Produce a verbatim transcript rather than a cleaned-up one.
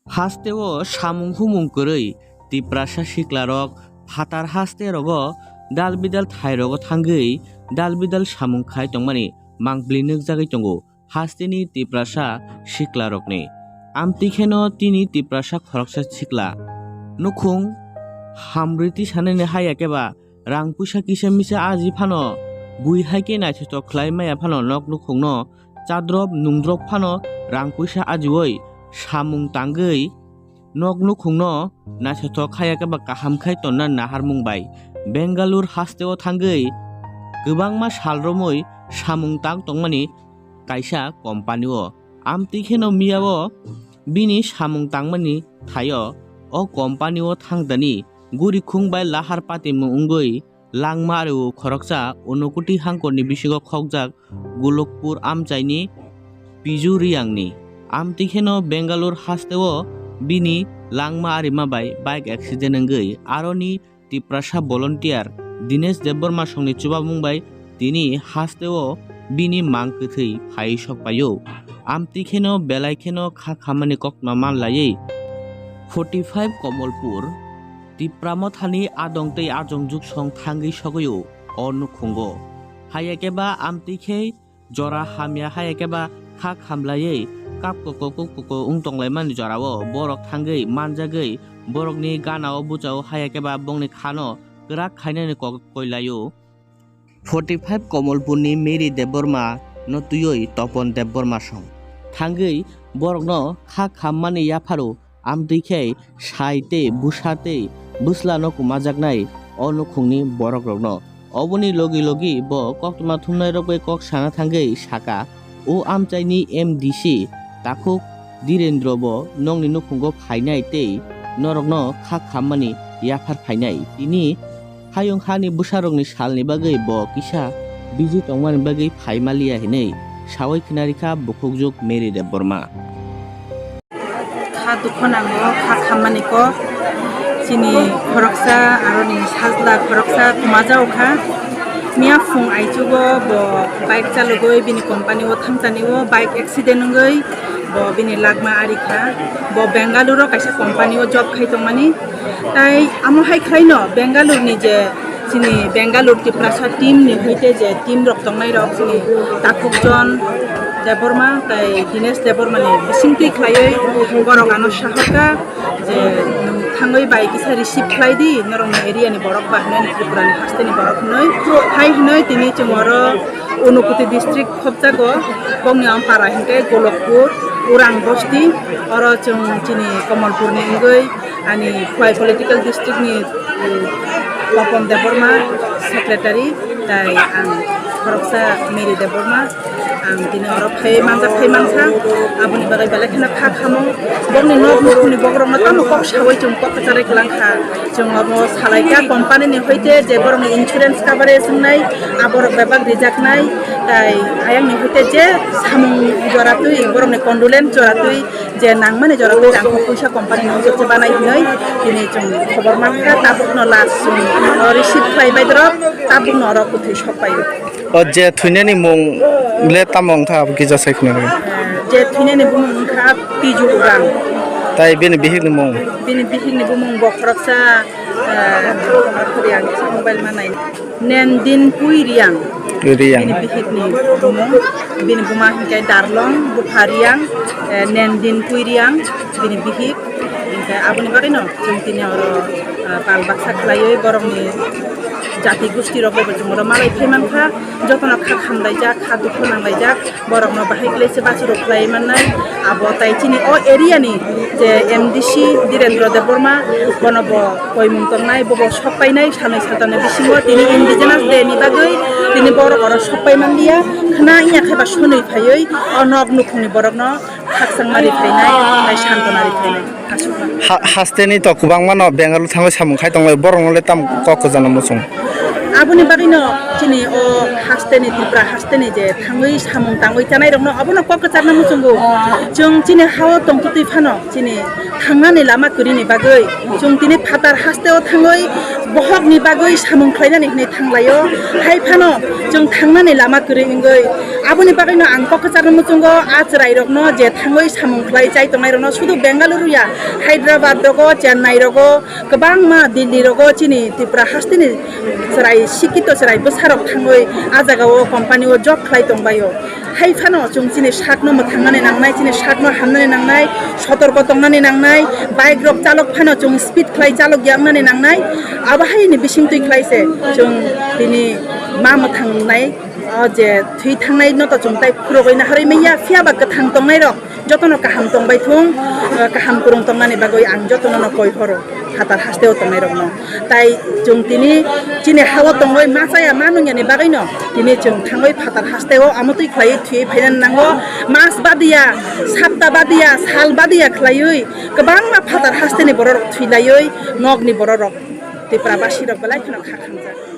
Hasteo samung humung kwrwi Tiprasa siklarok phatar haste rogo dal bidal thai rogo thangwi dal bidal samung khai tongmani mangpli nukjagwi tongo hasteni Tiprasa siklarokni. Amtwi kheno tini Tiprasa khoroksa sikla nukhung hamrwi tisanani haya keba rang puisa kisa misa aji phano bui hai khe naithothok khlai maya phano nok nukhungno chadrop nungdrop phano rang puisa ajiui samung tangwi nok nukhungno naithothok haya khe ba kaham khai tonna naharmung bai Bengaluru hasteo thangwi kwbangma sal romwi samung tang tongmani kaisa company-o. Amtwi kheno miyao bini samung tangmani thaio o company-o thangdani gurikhung bai lahar patimung wngwi langma ario khoroksa Unokuti hangkorni bisingo khokjak Golokpur amchaini Piju Riyangni. Amtwi kheno Bengaluru hasteo bini langma arima bai bike accident wngwi aroni Tiprasa volunteer Dinesh Debbarma songni chubamung bai tini hasteo bini mang kwthwi phai sok paio. Amtwi kheno belai kheno kha khamani koktma man laiwi forty five Komolpur Tipra Mothani adong tei ajong juksong thangwi sogwi o nukhungo. Haya khe ba amtwi khe jora hamya haya khe ba kha khamlaiwi kap koko kuk koko wng tonglaimani jorao borok thangwi manjagwi borokni ganao bwchao haya khe ba bongni khano kwrak khainani kok koi laio. Forty five Komolpurni Mary Debbarma no twiwi Topon Debbarma song thangwi borokno kha khammani yapharo amtwi khe sai tei bwsa tei bwslano kwmajaknai o nukhungni borokrokno. Oboni logi logi bo koktwma thumnairok bai kok sana thangwi saka, "O amchaini M D C takhuk Dhirendra bo nokni nukhungo phainai tei norokno kha khammani yaphar phainai. Tini hayung hani bwsarokni salni bagwi bo kisa busy tongmani bagwi phai maliya," hinwi sawi khna rikha bukhukjwk Mary Debbarma. Kha dukho nango, kha khammani kok. Chini khoroksa, aroni sajla khoroksa kwmajao kha. Miya phung aichugo bo bike chalogwi bini company o thangchani o bike accident wngwi bo bini lagma ari kha. Bo Bengaluru o kaisa company o job khai tongmani. Tai amo hai khlaino Bengaluru ni je chini Bengaluru Tiprasa team ni hoite je team rok tongnai rok chini Takhukjon Debbarma tai Dinesh Debbarma ni bisingtwi khlaiwi borok ano sahorkha je nwng thangwi bai kisa receive khlai di norokni area ni borok ba hinwi Tripura ni haste ni borok hinwi hai hinwi tini chwng oro Unakoti district khopjago bokni ampara hinkhe Golokpur Urang bosti oro chwng chini Komolpur ni wngwi ani Khowai political district ni Topon Debbarma secretary, tai ang khoroksa Mary Debbarma, ang tini oro phai manjak phai mankha, aboni bagwi belai kheno kha khamo, bokni nok nukhungni bokrokno tamo kok sawi chwng kok kwcharwi kwlangkha, chwng obo salaikha company ni hoite je borokni insurance coverage wngnai, aborok bebak rijaknai, tai ayang ni hoite je samung jora twi borokni condolence jora twi je nangmani jora twi rang kok puisa company ni ujukje banai hinwi tini chwng khobor mankha, tabukno last chwng receive khlai bai dorok, tabukno oro kwthwi sok paio. O je thwinani mung le tamo wngkha abo kisa sai khna rw. Je thwinani bumung wngkha Piju Urang. Tai bini bihikni mung? Bini bihikni bumung bo khoroksa, eh, ang kisa mobile manai. Nendin Pui Riang. Riang. Bini bihikni bumung, bini buma hinkhe Darlong, bupha Riang, eh, Nendin Pui Riang, bini bihik. Hinkhe aboni bagwino chwng tini oro, eh, bal baksa khlaiwi borokni jati gosti rok bai bo chwng oro malai phai mankha. Jotono kha khamlaijak, kha dukhu nanglaijak. Borokno bahai khlai se bacha rok khlai mannai. Abo tai chini o area ni je M D C Dhirendra Debbarma, bono bo koimung tongnai, bobo sok painai, sanwi saltani bisingo tini Indigenous Day ni bagwi tini borok oro sok pai manliya. Khna wngya khe ba sonwi phaiwi o nok nukhungni borokno khakchangma ri phainai, tai santona ri phainai. Aswk. Ha-, hasteni to kwbangma no Bengaluru thangwi samung khai tonglai, borokno le tam kok kwchangno muchung? Aboni bagwino chini o hasteni, Tripura hasteni je thangwi samung tangwi chanairokno abono kok kwcharna muchungo. Chwng chini hao tongtwtwi phano chini thangnani lama kwrwini bagwi chwng tini phatar hasteo thangwi bohokni bagwi samung khlainani hwnwi thanglaio. Hai phano chwng thangnani lama kwrwi wngwi aboni bagwino ang kok kwcharna muchungo a chwrairokno je thangwi samung khlai chai tongnairokno sudu Bengaluru ya, Hyderabad rogo, Chennai rogo, kwbangma Delhi rogo chini Tripura hasteni chwrai sikito chwrai bwsarok thangwi a jagao company o job khlai tongbaio. Hai phano chwng chini sakno mwthangnani nangnai, chini sakno hamnani nangnai, sotorko tongnani nangnai, bike rok chalok phano chwng speed khlai chalok ya wngnani nangnai. Abo haini bisingtwi khlai se chwng tini ma mwthangnai, o je thwi thangnai no to chwng tai phurogwi naharwi manya, phiya ba kwthang tongnai rok jotono kaham tongbai thung, eh, kaham kwrwng tongnani bagwi ang jotono no koi horo phatar hasteo tongnai rokno. Tai chwng tini chini hao tongwi ma chaya ma nungyani bagwino tini chwng thangwi phatar hasteo amotwi khlaiwi thwiwi phainani nango. Mas badiya, sapta badiya, sal badiya khlaiwi kwbangma phatar hasteni bororok thwilaiwi nokni bororok Tripura basirok belai kheno kha khamjak.